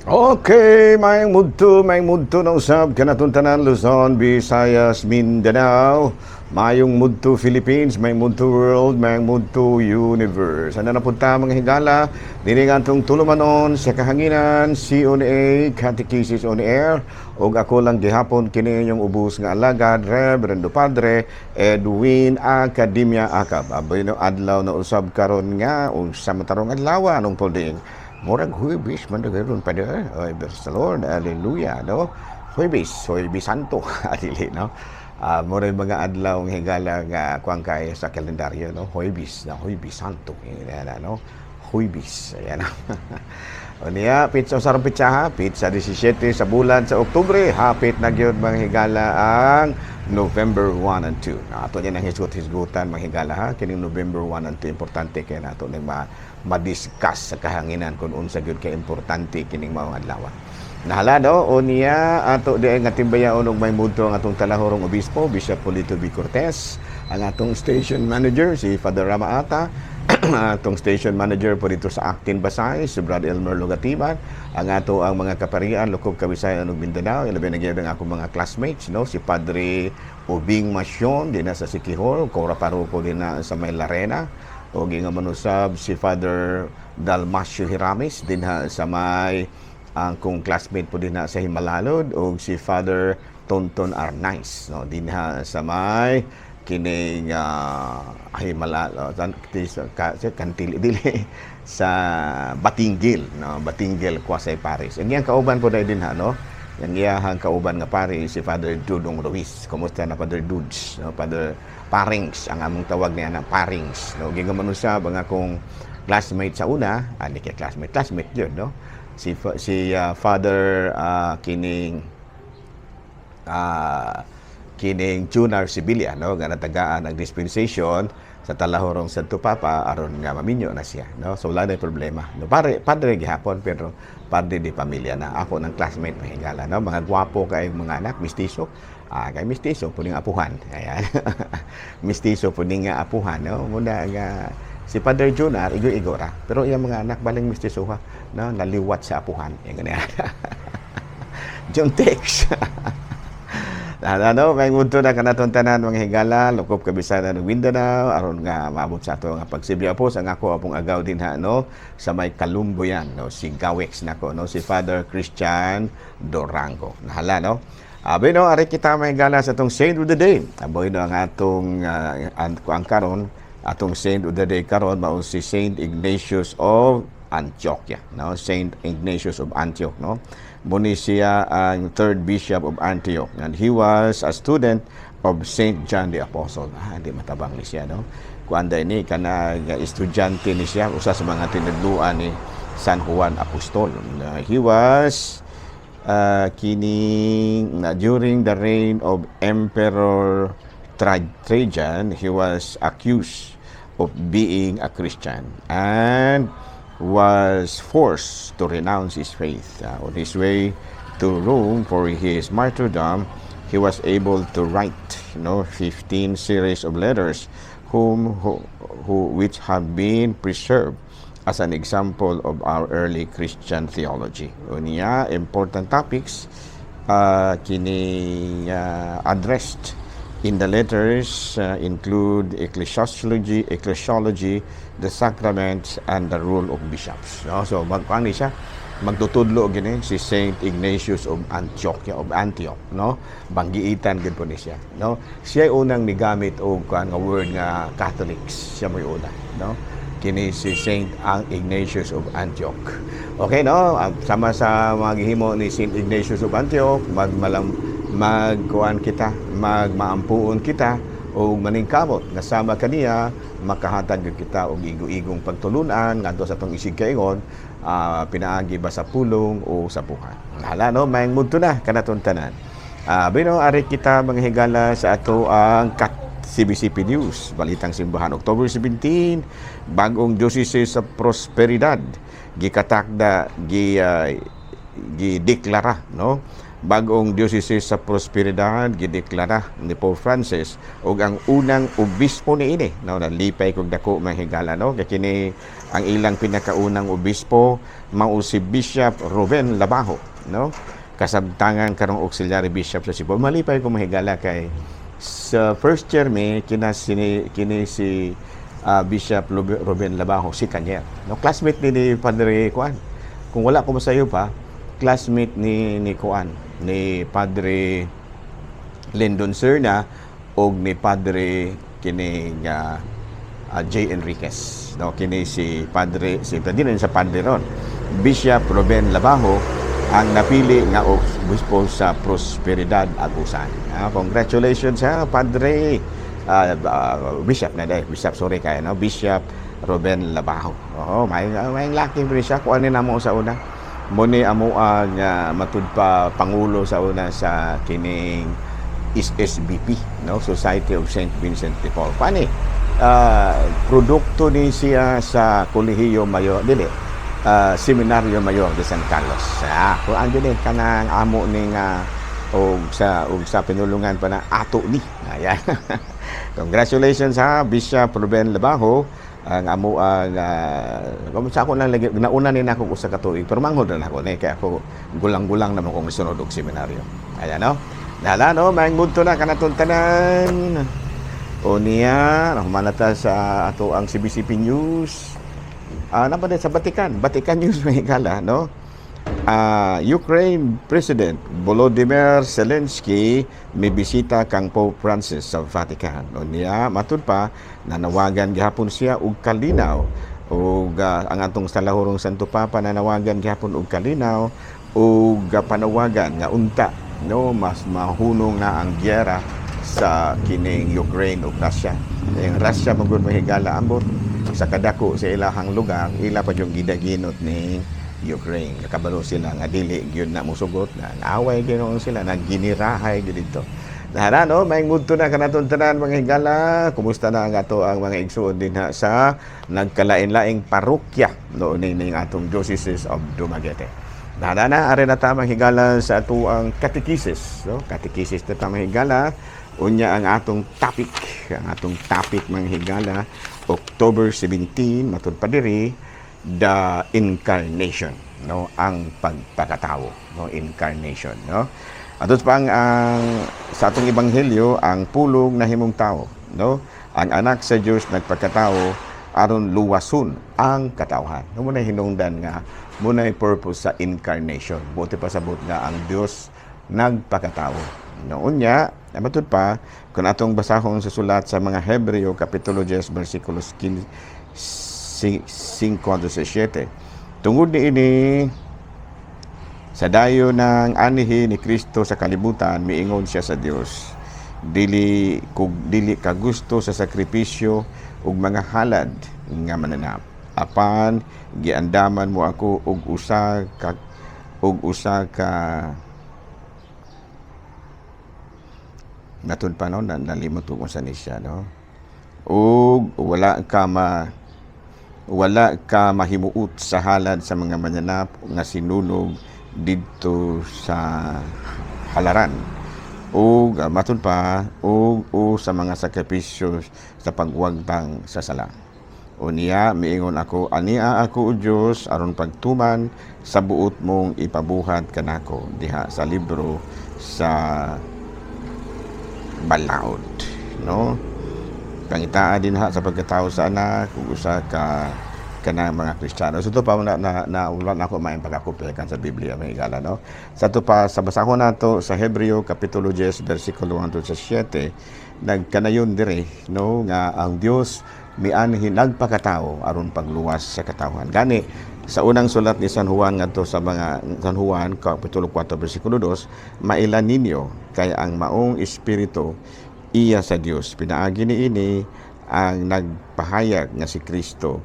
Okay, maayong mudto na usab kanatong tanan, Luzon, Visayas, Mindanao, maayong mudto Philippines, maayong mudto world, maayong mudto universe. Ano na punta, mga higala, dini nga atong tulumanon sa kahanginan, CONA, Catechesis on Air, ug ako lang gihapon kini inyong ubos nga alagad, Reverendo Padre Edwin Academia Acab. Aboy no, adlaw na usab karon nga, unsa man tarong adlaw anong polding? Murag Huwebes man karon pa. Oy, bless the Lord. Hallelujah, no? Huwebes, Huwebes Santo. Adili, no? Murag mga adlaw nga higala nga kuang kay sa kalendaryo, no? Huwebes, na Huwebes Santo. Yan, no? Huwebes. Ayan. O niya, pitsa sa pitsa ha, pitsa 17 sa bulan sa Oktubre, hapit na gyud, mga higala, ang November 1 and 2. Na ato niya nang hisgot-hisgutan, mga higala ha, kining November 1 and 2, importante kay nato ning ma-discuss sa kahanginan kung unsa gyud ka importante kining maong adlaw. Nahala no, o niya ato di nga timbayaon og may mudto ang atong talahorong obispo, Bishop Polito B. Cortez, ang atong station manager si Father Rama Ata, atong station manager po dito sa Actin Basay, si Brad Elmer Lugatiban, ang ato ang mga kaparian lukop Kabisayan ug Mindanao, ilabi na gyud ang akong mga classmates, no, si Padre Ubing Masyon dinha sa Siquijor, Cora Paroko dinha sa May Larena, o nga manusab si Father Dalmasio Hiramis dinha sa may ang kong classmate po dinha sa Himalalod, o si Father Tonton Arnaiz, no, dinha sa may kining Himalalo ka, Kantili, dili sa Batinggil, no, Batinggil Quasi Paris. Ang iyang kauban po dahil dinha, no, ang iyahang kauban nga pare si Father Dudong Ruiz. Kumusta na, Father Dudes, no? Father Parings ang among tawag niya na Parings, no? Gigaman usab ang akong classmate sa una, ah, di kay classmate, classmate yun, no? Si Father kining Junar Sibilia, no, nga natagaan ang dispensation sa Talahorong Santo Papa aron nga maminyo na siya, no? So wala na problema, no? Pare, padre gihapon pero padre di pamilya na. Ako ng classmate, mahigala, no? Mga gwapo kay mga anak, mistiso, kay mistiso puning apuhan. Ayan, mistiso puning nga apuhan, no? Muna nga si Father Junar igo-igo ra, pero iyang mga anak baling mistisuha, no? Naliwat sa apuhan yung ganyan. John Tex. Ano, may mudto na kanatong tanan, mga higala, lukop Kabisayan ug Mindanao, aron nga maabot sa ato nga pagsilbi po sa ako apong agaw din ha, no, sa may Kalumbuyan, no, si Gawex nako, no, si Father Christian Dorango. Nahala, no. Abi no, ari kita, mga higala, sa atong Saint of the Day. Aboy no, ang atong ang karon, atong Saint of the Day karon mao si Saint Ignatius of Antioquia, no? Saint Ignatius of Antioch, no? Muni siya ang third bishop of Antioch and he was a student of Saint John the Apostle. Ah, hindi matabang ni siya, no? Kuan ni kana estudyante ni siya, usa sa mga tinudluan ni San Juan Apostol. He was kining during the reign of Emperor Trajan, he was accused of being a Christian and was forced to renounce his faith. On his way to Rome for his martyrdom, he was able to write 15 series of letters which have been preserved as an example of our early Christian theology. Unya, important topics kini addressed in the letters include ecclesiology, the sacraments, and the role of bishops. No? So, magkuan ni siya, magtutudlo gini si Saint Ignatius of Antioch, of Antioch, no? Banggiitan gid po ni siya, no? Siya unang nigamit og kuan nga word nga Catholics, siya mo'y una, no? Kini si Saint Ignatius of Antioch. Okay, no? Sama sa mga gihimo ni Saint Ignatius of Antioch, magmalam magkuan kita, magmaampuon kita o maningkamot nga sama kaniya makahatag gyud kita og igo-igong pagtulunan ngadto sa atong isig kaingon, pinaagi ba sa pulong o sa buhat. Hala no, maayong mudto na kanaton tanan. Bino ari kita, mga higala, sa ato ang Kat CBCP News, Balitang Simbahan, October 17, bagong diocese sa Prosperidad, gikatakda, gideklara, no? Bagong diocese sa Prosperidad gideklara ni Pope Francis ug ang unang obispo niini, no? Nalipay kog dako, mga higala, no, kay kini ang ilang pinakaunang obispo mao si Bishop Ruben Labajo, no, kasabtangan karong auxiliary bishop sa Cebu. Malipay ko, mga higala, kay sa first year mi kini si Bishop Ruben Labajo, si Kanyer, no, classmate ni Padre Kuan. Kung wala ko masayo pa, classmate ni Kuan, ni Padre Lyndon Serna og ni Padre kini nga J. Enriquez, no? Kini si Padre, si Padre sa Padre ron, Bishop Ruben Labajo, ang napili nga obispo sa Prosperidad, Agusan. Congratulations ha, Padre, Bishop na day, Bishop, sorry kay, no, Bishop Ruben Labajo. Oo, may laki pre siya. Kuan ni namo sa una mo ni amo ang matud pa pangulo sa una sa kining SSBP, no, Society of Saint Vincent de Paul. Paani produkto ni siya sa Kolehiyo Mayor, dili, Seminario Mayor de San Carlos. Kung ano ni kanang amo ni nga og sa pinulungan pa na ato ni. Ayan. Congratulations ha, Bishop Ruben Labajo, ang amo ang sa ako lang lagi nauna ni nako usa ka tuig, pero manghod na nako ni kay ako gulang-gulang naman kong misunod og seminaryo. Ayan, no. Nala, no, maayong budto na kanaton tanan. O niya, nahuman na ta sa ato ang CBCP News. Naman din sa Vatican, Vatican News, may higala, no? Ukraine President Volodymyr Zelensky mibisita kang Pope Francis sa Vatican. O niya, matud pa, nanawagan gihapon siya og kalinaw ug ang atong salahurong Santo Papa nanawagan gihapon og kalinaw ug panawagan nga unta, no, mas mahunong na ang giyera sa kining Ukraine ug Russia. Yung Russia man gud, mahigala, ambot sa kadako sa ilahang lugar, ila pa yung gidaginot ni Ukraine. Kakabalo sila nga dili gyud na musugot na away gyud sila, nagginirahay gyud dito. Nahara, no, may mudto na kanaton tanan, mga higala. Kumusta na ang ato ang mga igsuon dinha sa nagkalain-laing parokya noon ning atong Diocese of Dumaguete? Nahara na, ari na ta, mga higala, sa ato ang katekisis, no? Katekisis na ta, mga higala. Unya ang atong topic, mga higala, October 17, matud pa diri, the incarnation, no, ang pagpakatao, no, incarnation, no. Atos pa ang sa atong ebanghelyo, ang pulong nahimong tao, no, ang anak sa Dios nagpakatao aron luwason ang katawhan, no. Muna hinungdan nga muna purpose sa incarnation. Buti pasabot nga ang Dios nagpakatao, no. Unya matud pa, kung atong basahon sa sulat sa mga Hebreo kapitulo 10 bersikulos 5 sa 7. Tungod niini, sa dayo ng anihi ni Kristo sa kalibutan, miingon siya sa Dios, "Dili kug dili ka gusto sa sakripisyo ug mga halad nga mananap. Apan giandaman mo ako og usa ka." Natud pa, no, nalimot ko kung saan siya, no, ug wala ka mahimuot sa halad sa mga mananap nga sinunog didto sa halaran, ug matud pa ug o sa mga sakripisyo sa pagwagtang sa sala. Unya miingon ako, "Ania ako, o Dios, aron pagtuman sa buot mong ipabuhat kanako diha sa libro sa balaod," no. Pangitaa din ha sa pagkatao sa anak ug usa ka kanang mga Kristiyano. So ito pa na wala na ako maayong pagkakopya kan sa Biblia, may higala, no. Sa ito pa sa basahon nato sa Hebreo kapitulo 10 bersikulo 1 sa 7, nagkanayon dire, no, nga ang Dios mianhi, nagpakatao aron pagluwas sa katawhan. Gani sa unang sulat ni San Juan ngadto sa mga San Juan kapitulo 4 bersikulo 2, "Maila ninyo kay ang maong espiritu iya sa Dios. Pinaagi niini ang nagpahayag nga si Kristo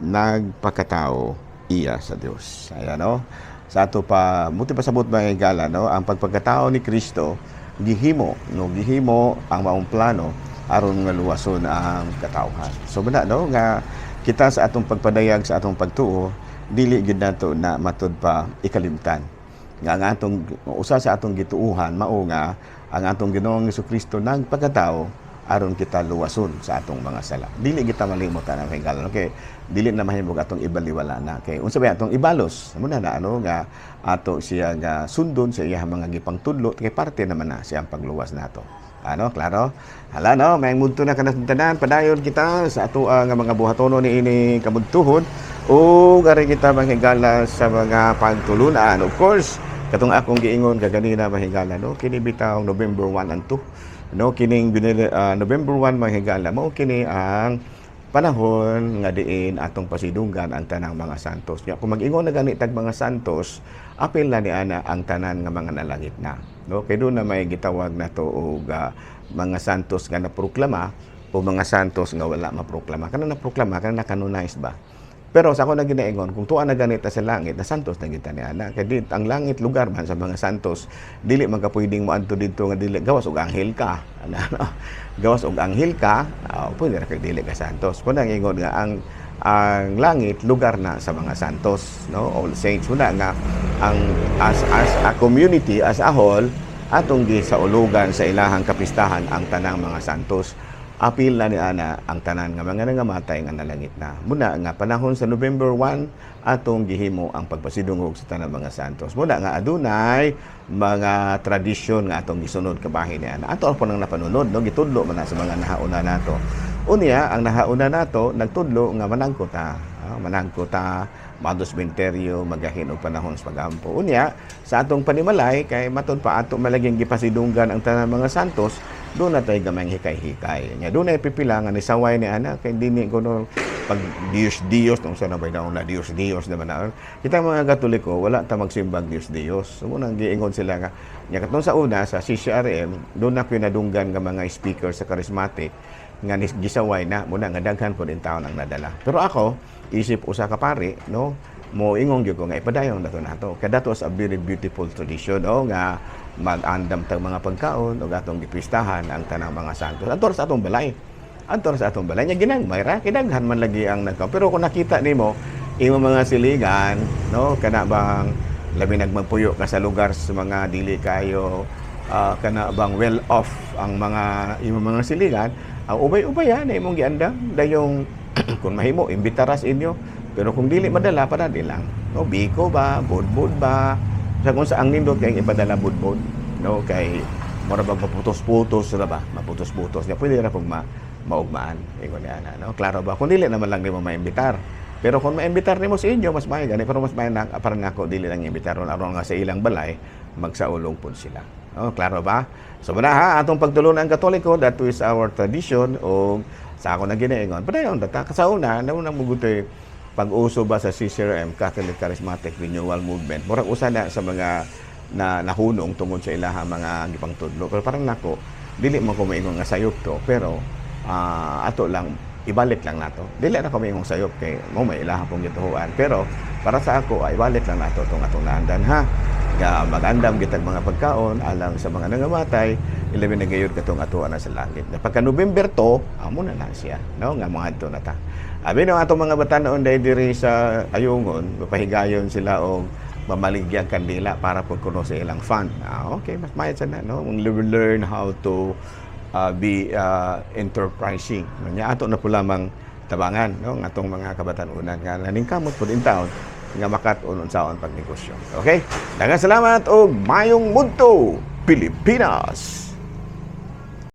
nagpakatao iya sa Dios." Ayan, no. Sa ato pa muti pasabot, mga higala, no, ang pagpagkatao ni Kristo gihimo, no, gihimo ang maong plano aron nga luwason ang katawhan. So muna, no, nga kita sa atong pagpadayag sa atong pagtuo, dili gyud nato na matud pa ikalimtan Nga ang atong usa sa atong gituuhan mao nga ang atong Ginoong Kristo nagpakatao aron kita luwason sa atong mga sala. Dili kita malimot ang higala. Okay, dili na mahimong atong ibaliwala na. Kay unsa ba atong ibalos? Amo na na ano nga ato siya nga sundon sa iyang mga gipangtudlo kay parte naman na siyang pagluwas nato. Ano, klaro? Hala no, may mudto na kanatong tanan, padayon kita sa ato nga mga buhatono ni ini kabudtuhon ug ari kita manghigala sa mga pagtulunan. Of course, katong akong giingon kaganina, mahigala, no, kini bitaw November 1 and 2, no, kining binili, November 1, mahigala, mao kini ang panahon nga diin atong pasidunggan ang tanang mga santos. Nya kung mag-ingon na gani tag mga santos, apil na ni ana ang tanan nga mga nalangit na. No, kay doon na may gitawag na to og mga santos nga naproklama o mga santos nga wala maproklama. Kana naproklama, kana na-canonize ba? Pero sa ako na ginaingon, kung tuwa na ganita sa langit, na santos na kita ni ana. Kay di, ang langit lugar man sa mga santos, dili man ka pwedeng moadto didto nga dili gawas og anghel ka. Ano, ano? Gawas og anghel ka, pwede ra kay dili ka santos. Kung ang ingon nga ang langit lugar na sa mga santos, no? All saints. Muna nga ang as a community as a whole, atong gisaulugan sa ilahang kapistahan ang tanang mga santos, apil na ni ana ang tanan nga mga nangamatay nga nalangit na. Muna nga panahon sa November 1, atong gihimo ang pagpasidungog sa tanang mga santos. Muna nga adunay mga tradisyon nga atong gisunod kabahin ni ana. Ato po nang napanunod, no, gitudlo man na sa mga nahauna nato. Unya ang nahauna nato nagtudlo nga manangko ta, manangko ta maadto sementeryo, magahin og panahon sa pagampo. Unya sa atong panimalay, kay matud pa ato malaging gipasidunggan ang tanang mga santos, doon na tayo gamay hikay-hikay. Nya doon ay pipila nga nisaway ni ana kay dini ko no pag Diyos Diyos nung sana ba na Diyos Diyos naman na. Kita mga Katoliko, wala ta magsimbag Diyos Diyos. So munang giingon sila nga nya katong sa una sa CCRM, doon na pinadunggan nga mga speaker sa charismatic nga gisaway na muna nga daghan po din taon ang nadala. Pero ako, isip usa ka pari, no, mo ingong gyud ko nga ipadayon nato nato. Kay that was a very beautiful tradition, no, nga mag-andam tag mga pagkaon ug atong gipistahan ang tanang mga santos. Adto sa atong balay. Adto sa atong balay nya ginagmay ra, kidaghan man lagi ang nagka. Pero kung nakita nimo imong mga siligan, no, kana bang labi nagmagpuyo ka sa lugar sa mga dili kayo kana bang well off ang mga imong mga siligan, ang ubay-ubay na imong giandam dayong kung mahimo imbitaras inyo, pero kung dili madala, para di lang, no, biko ba, budbud ba, sa kung sa ang nindot kay ipadala budbud, no, kay mura bang maputos-putos ra ba, maputos-putos niya, pwede ra kung maugmaan ingon niya na, no? Klaro ba? Kung dili naman lang nimo maimbitar, pero kung maimbitar nimo sa inyo, mas maayo gani, pero mas maayo na parang nako dili lang imbitar aron nga sa ilang balay magsaulong pud sila, no? Klaro ba? So muna ha atong pagtulunan Katoliko, that is our tradition. O sa ako na ginaingon, padayon ta sa una naunang mugutoy pag-uso ba sa CCRM, Catholic Charismatic Renewal Movement, murag usa na sa mga na nahunong tungod sa ilaha mga gipangtudlo. Pero parang nako, dili man ko maingon nga sayop to, pero ato lang ibalik lang nato. Dili na ko maingon sayop kay mo may ilaha pong gituhuan. Pero para sa ako ay ibalik lang nato tong atong naandan ha. Nga magandam gitag mga pagkaon alang sa mga nangamatay, ilabi na gayud katong atuan na sa langit. Na pagka November to, amo na lang siya, no, nga mga adto na ta. Abi no atong mga batanon dahil diri sa Ayungon, mapahigayon sila og mamaligya kandila para pud kuno sa ilang fund. Ah, okay, mas mayat sana, no? Kung learn how to be enterprising. No, nya ato na po lamang tabangan, no, ang atong mga kabatanunan nga naningkamot pud in town nga makat-on unsaon pagnegosyo. Okay? Daghang salamat og mayong mudto, Pilipinas.